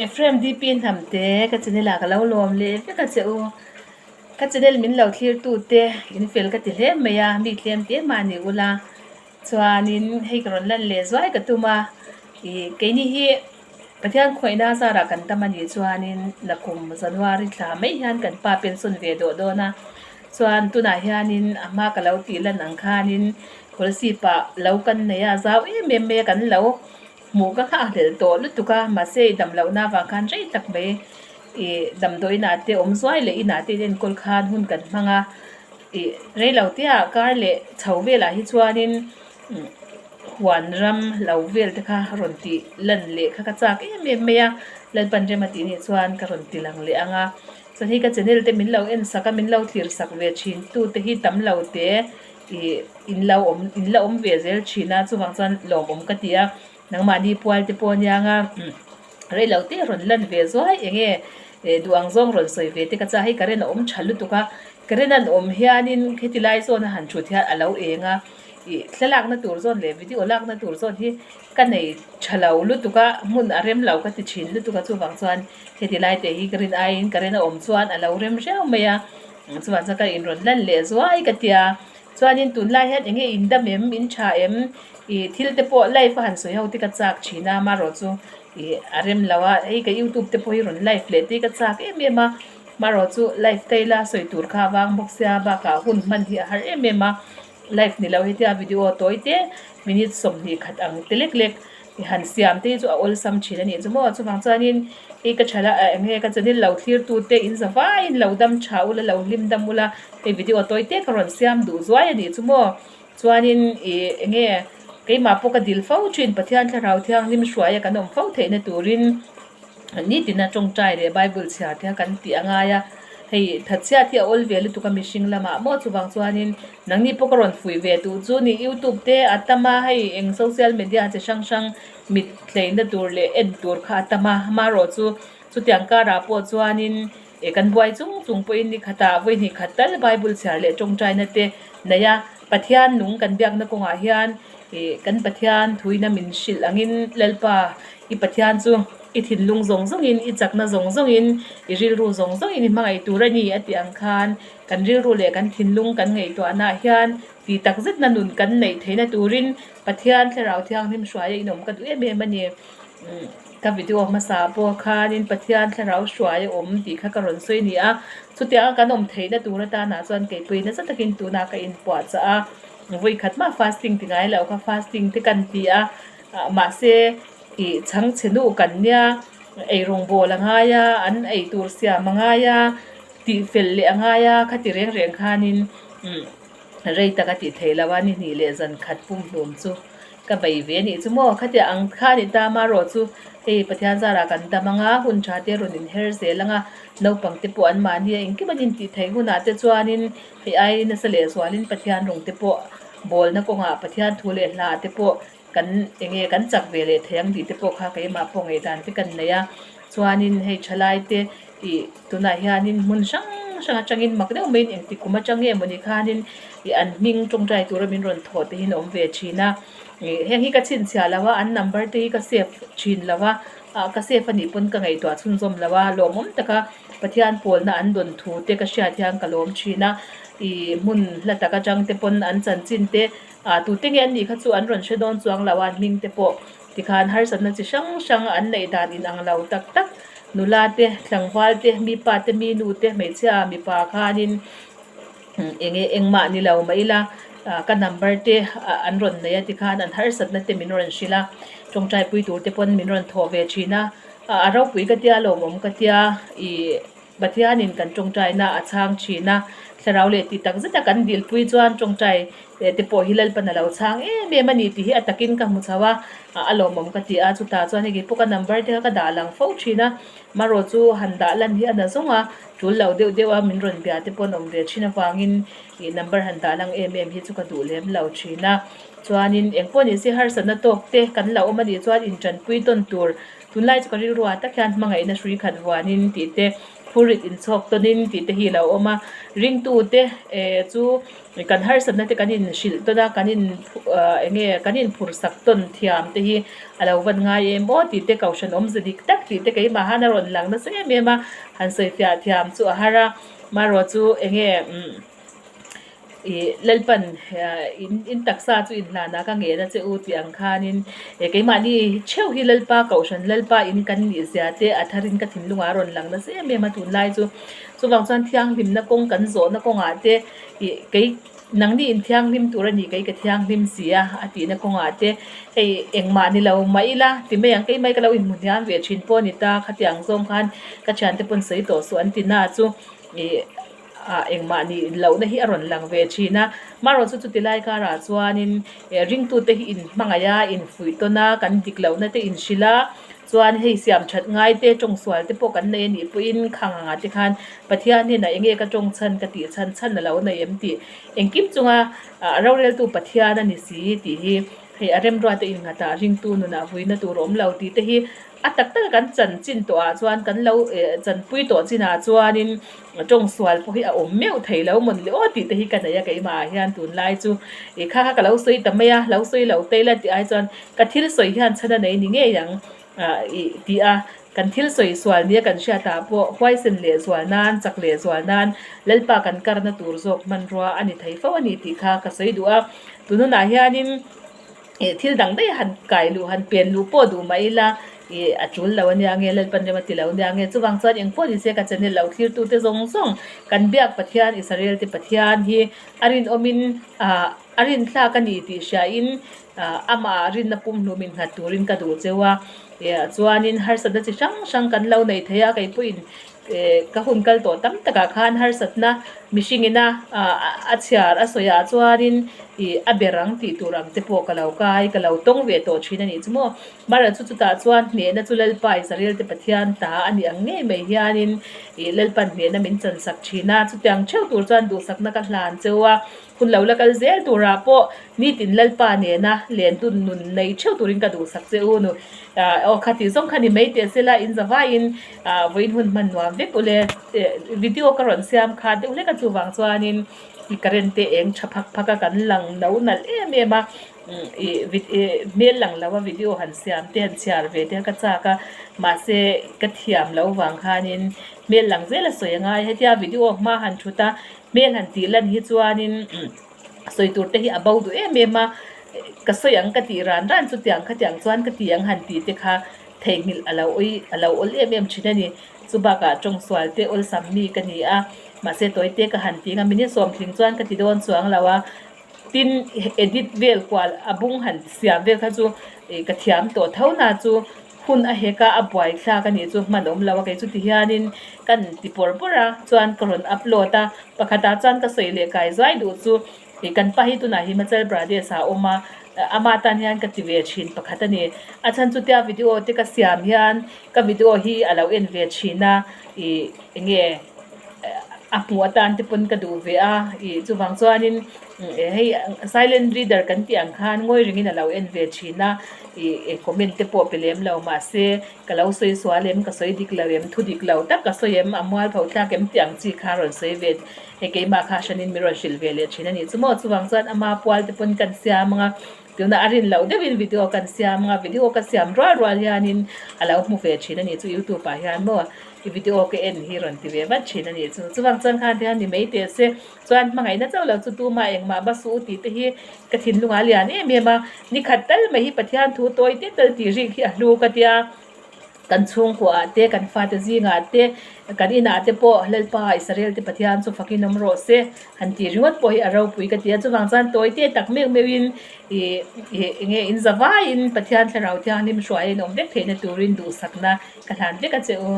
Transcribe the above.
Ephraim DP hnam te ka channel ah ka lo lawm leh vek a che u. Ka channel min lo thlir tu te in fel ka ti hle mai a, mi tlem te mah ni ula chuanin hei ka rawn lan leh zuai ka tum a, ih keini hi Pathian khawihna zarah kan tam a nih chuanin nakum January thla mai hian kan pa pension ve dawh dawn a, chuan tunah hianin a hma ka lo tih lan ang khanin Khawlsip ah lo kan nei a, zau em em mai a kan lo. Hmuh ka nghakhlelh tawh lutuk a, mahse i dam lohna avang khan rei tak mai ih damdawi inah te awm zuai leh inah te inenkawl khan hun kan hmang a, ih rei lo te ah kar leh chho velah hi chuanin huan ram lo vel te kha rawn tih lan leh kha ka chak em em mai a, Lalpan rem a tih nih chuan ka rawn ti lang leh ang a, chuan hei ka channel te min lo en sak a min lo thlir sak ve thin tu te hi tam lo te. Ih in lo awm in la awm ve zel thin a chuvang chuan lawmawm ka ti a nangmahni pual te pawh aniang a rei lo te rawn lan ve zuai eng nge eh duh ang zawng rawn sawi ve te ka chah hei current a awm tha lutuk a current an awm hianin heti lai zawn a han thut hian a lo eng a ih thlalakna tur zawn leh video lakna tur zawn hi ka nei tha lo lutuk a hmun a rem lo ka ti thin lutuk a chuvang chuan heti lai te hi ka rin aiin current a awm chuan a lo rem riau mai a. Chuan chuan ka inrawn lan leh zuai ka tia. Chuanin tunlai hian eng nge in dam em, in tha em, ih thil te pawh live a han sawi ho te ka chak thin a, marawh chu ih a rem lo a, hei ka youtube te pawh hi rawn live leh te ka chak em em a, marawh chu live ta ila sawi tur kha a vang bawk sia, bakah hun hman hi a har em em a. Live ni lo hetia video tawi te minute 21 ang te lek lek i han siam te hi chu a awlsam thin a nih chu maw chuvang chuanin hei ka thala ah eng nge ka channel lo thlir tu te in za vaiin lo dam tha ula lo hlim dam ula hei video tawi te ka rawn siam duh zuai a nih chu maw chuanin ih eng nge keimah pawh ka dil fo thin Pathian thlarau thianghlim hruaia kan awm fo theihna turin. Nitin a tawngtai leh Bible chhiar te kha kan tih a ngai a, hei thatchhiat hi a awl ve lutuk a mihring lamah maw chuvang chuanin nangni pawh ka rawn fuih ve duh chu ni youtube te a tam a hei eng social media chi hrang hrang mit tleina tur leh en tur kha a tam a amaherawh chu chutiang karah pawh chuanin eh kan buai chung chung pawhin ni khatah vawi hnih khat tal Bible chhiar leh tawngtaina te nei a Pathian nung kan biakna kawngah hian ih kan Pathian thuina min hrilh angin Lalpa I Pathian chu i thinlung zawng zawngin, i chakna zawng zawngin, i rilru zawng zawngin i hmangaih tur a ni a tih ang khan kan rilru leh kan thinlung kan ngaihtuahnaah hian tih tak zetna nun kan neih theihna turin Pathian Thlarau Thianghlim hruaia inawm ka duh em em a ni. Ka video hmasa pawh khanin Pathian Thlarau hruai a awm tih kha ka rawn sawi a ni a, chutianga kan awm theihna tur atanah chuan keipui nasa takin tunah ka inpuahchah a, vawikhat mah fasting ti ngai loh kha fasting te kan ti a. Mahse ih chhangchhe nu kan nia ei rawngbâwl a ngai a, an ei tur siam a ngai a, tih fel leh a ngai a, khati reng reng khanin umm rei tak a tih theih loh a, ni hnih leh zan khat pumhlum chu ka bei ve a nih chu maw. Khatia ang kha a ni ta amaherawh chu hei Pathian zarah kan dam ang a, hun tha te rawn inher zel ang a, naupang te pawh anmahni a engkim an intih theih hunah te chuanin hei ai nasa lehzualin Pathian rawng te pawh bawlna kawngah Pathian thu leh hla te pawh kan eng nge kan chak ve leh thei ang tih te pawh kha keimah pawh ngaihdan te kan nei a chuanin hei thalai te ih tunah hianin hmun hrang hrang atangin mak deuh maiin engtik kum atang nge mawni khanin ih an hming tawngtai tura min rawn thawh te hian a awm ve thin a ih heng hi ka chhinchhiah lo a an number te hi ka save thin lo a ah ka save anih pawn ka ngaihtuah chhunzawm lo a lawmawm taka Pathian pawlna an dawn thu te ka hriat hian ka lawm thin a ih hmun hla tak atang te pawn an chanchin te. Ah tute nge an nih kha chu an rawn hre dawn chuang lo a, an hming te pawh tikhan harsatna chi hrang hrang an neih dan inang lo tak tak nula te, tlangval te, mipa te, mi nu te, hmeichhia mipa khanin eng nge engmah ni lo mah ila ah ka number te an rawn nei a tikhan an harsatna te min rawn hrilh a, tawngtai pui tur te pawn min rawn thawh ve thin a, ah a ropui ka tia lawmawm ka tia ih. Pathianin kan tawngtaina a chhang thin a, thlarau leh tih tak zeta kan dilpui chuan tawngtai te pawh hi Lalpan a lo chhang em em a ni tih hi a takin ka hmu chho a, a lawmawm ka ti a, chutah chuan hei keipawh ka number te kha ka dah lang fo thin a, marawh chu han dah lan hi a na zawng a, tul lo deuh deuh a min rawn bia te pawh an awm ve thin avangin ih number han dah lang em em hi chu ka duh lem lo thin a, chuanin engpawh ni se harsatna tawk te kan la awm a nih chuan intanpui tawn tur. Tunlai chu ka rilru ah tak hian hmangaihna hrui khat vuanin tih te, Phurit inchhawk tawnin tih te hi a lo awm a, ringtute eh chu kan harsatna te kan inhrilh tawn a, kan in ah eng nge kan inphursak tawn thiam te hi a lo van ngai em aw tih te kohhran awmze dik tak tih te keimah han a rawn lang nasa em em a, han sawifiah thiam chu a har a, marawh chu eng nge umm. Ih Lalpan in in taksa chu inhlanah ka ngen a che u tih ang khanin eh keimahni theuh hi Lalpa kohhran Lalpa in kan nih zia te a tharin ka thinlungah a rawn lang nasa em em a tunlai chu. Chuvang chuan thianghlimna kawng kan zawhna kawngah te ih kei nangni in thianghlim tur a ni kei ka thianghlim si a a tihna kawngah te hei engmah ni lo mah ila ti mai ang keimah hi ka lo inhmu hniam ve thin pawh a ni ta khatiang zawng khan ka thiante pawn sawi tawh suh an ti na chu ih. ah engmah nih lohna hi a rawn lang ve thin a, marawh chu chuti lai karah chuanin eh ringtute hi inhmangaih a, infuih tawn a, kan dik lohna te inhrilh a, chuan hei siam that ngai te tawng sual te pawh kan nei a nih pawhin khang angah te khan Pathian hnenah eng nge ka tawng chhan ka tih chhan chhan a lo nei em tih engkim chunga ah roreltu Pathian a ni si tih hi hei a remruate innghatah ringtu nunah vuina tur a awm lo tih te hi a tak taka kan chanchin tawhah chuan kan lo eh chanpui tawh chinah chuanin tawng sual pawh hi a awm meuh thei lo mawn le aw tih te hi ka nei a keimah ah hian tunlai chu ih kha kha ka lo sawi ta mai a lo sawi lo te ila tih ai chuan ka thil sawi hian chhan a nei ni ngei ang ah ih tih a kan thil sawi sual nia kan hriat ah pawh huaisen leh zual nan chak leh zual nan Lalpa kan karna tur zawk hmanrua a ni thei fo a ni tih kha ka sawi duh a tununah hianin. Ih thil dang daih han kai luh han pen luh pawh duh mah ila ih a tul lo ania nge Lalpan rem a ti lo ania nge chuvang chuan engpawh ni se ka channel lo thlir tute zawng zawng kan biak Pathian Israel te Pathian hi a rinawmin ah a rinthlak a ni tih hriain ah amah rinna pumhlum innghat turin ka duh cheu a ih chuanin harsatna chi hrang hrang kan lo nei thei a keipawhin Eh ka hun kal tawh tam takah khan harsatna mihring ina a chhiar a sawi ah chuanin ih a ber ang tih tur ang te pawh ka lo kai ka lo tawng ve tawh thin a nih chu maw. Mara chu chutah chuan hnehna chu Lalpa Israel te Pathian ta a nih ang ngei mai hianin ih Lalpan hnehna min chansak thin a, chutiang theuh tur chuan duhsakna ka hlan cheu a. Hun lo la kal zel turah pawh nitin Lalpa nena len dun nun nei theuh turin ka duhsak che u nu. Aw kha tih zawng kha ni mai teh se la in zavaiin vawiin hun hman nuam vek ule. Video ka rawn siam kha deuh hlek a chuvang chuanin i current te eng tha phak phak a kan lang no nalh em em a. Ih hmel lang lo a video han siam te han chhiar ve te ka chak a mahse ka thiam lo vang khanin hmel lang zel a sawi angai hetia video hma han thut a. Hmel han tih lan hi chuanin sawi tur te hi a bo duh em em a, ka sawi ang ka tih ran ran chutiang khatiang chuan ka ti ang han tih te kha theihnghilh a lo awi a lo awl em em thin a ni. Chubakah tawngsual te awlsam mi ka ni a, mahse tawi te ka han ti ang a, minute sawmthling chuan ka ti dawn chuang lo a. Tin, edit vel kual a bung han siam vel kha chu ih ka thiam tawh tho na chu hun a hek a, a buai thlak a nih chu hman awm lo a, kei chu ti hianin kan ti pawr pawr a, chuan ka rawn upload a, pakhatah chuan ka sawi leh kai zuai duh chu ih kan pa hi tunah Himachal Pradesh ah a awm a, ama tan hian ka ti ve thin pakhat a ni. A chhan chu tia video te ka siam hian ka video hi a lo en ve thin a, ih eng nge. a hmuh atan te pawn ka duh ve a ih chuvang chuanin hei silent reader kan tih ang khan ngawi ringin a lo en ve thin a ih eng comment te pawh pe lem lo mahse ka lo sawi sual em ka sawi dik lo em thu dik lo tak ka sawi em a mual pho thlak em tih ang chi kha a rawn sawi ve hei keimah kha hranin min rawn hrilh ve leh thin a nih chu maw chuvang chuan ama pual te pawn kan siam ang a. Tuna a rin loh deuhin video kan siam anga video ka siam rual rual hianin a lo hmu ve thin a nih chu youtube ah hian maw i video ka en hi rawn ti ve vat thin a nih chu chuvang chuan khan tihian ni mai teh se chuan hmangaihna chauh lo chu tuma engmah ba suh u tih te hi ka thinlung ah a lian em em a nikhat tal mai hi Pathian thu tawi te tal tih rik hi a hlu ka tia. Kan chhungkuaah te, kan fate zingah te, kan inah te pawh Lalpa Israel te Pathian chu fakin awm rawh se han tih ringawt pawh hi a ropui ka ti a. Chuvang chuan tawi te tak meuh meuhin ih ih eng nge in zavaiin Pathian Thlarau Thianghlim hruaiin awm vek theihna turin duhsakna ka hlan vek a che u.